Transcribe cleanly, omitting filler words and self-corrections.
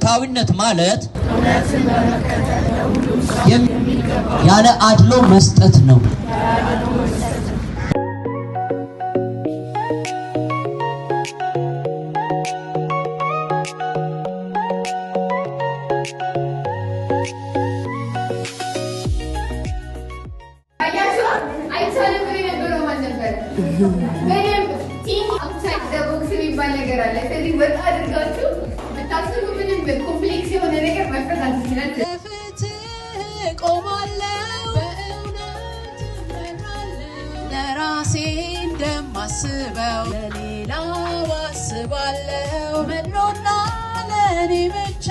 ፍትሐዊነት ማለት ያለ አድሎ መስጠት ነው። አያችሁ፣ አይቻልም ብሎ የነበረው ማን ነበር? በደንብ think outside the box የሚባል ነገር አለ። ስለዚህ ወጣ አድርጋችሁ ብታስቡ ምንም complex የሆነ ነገር መፈታት ይችላል። ለፍትህ እቆማለሁ፣ በእውነት እመራለሁ። ለራሴ እንደማስበው ለሌላው አስባለሁ። መድሎና ለእኔ ብቻ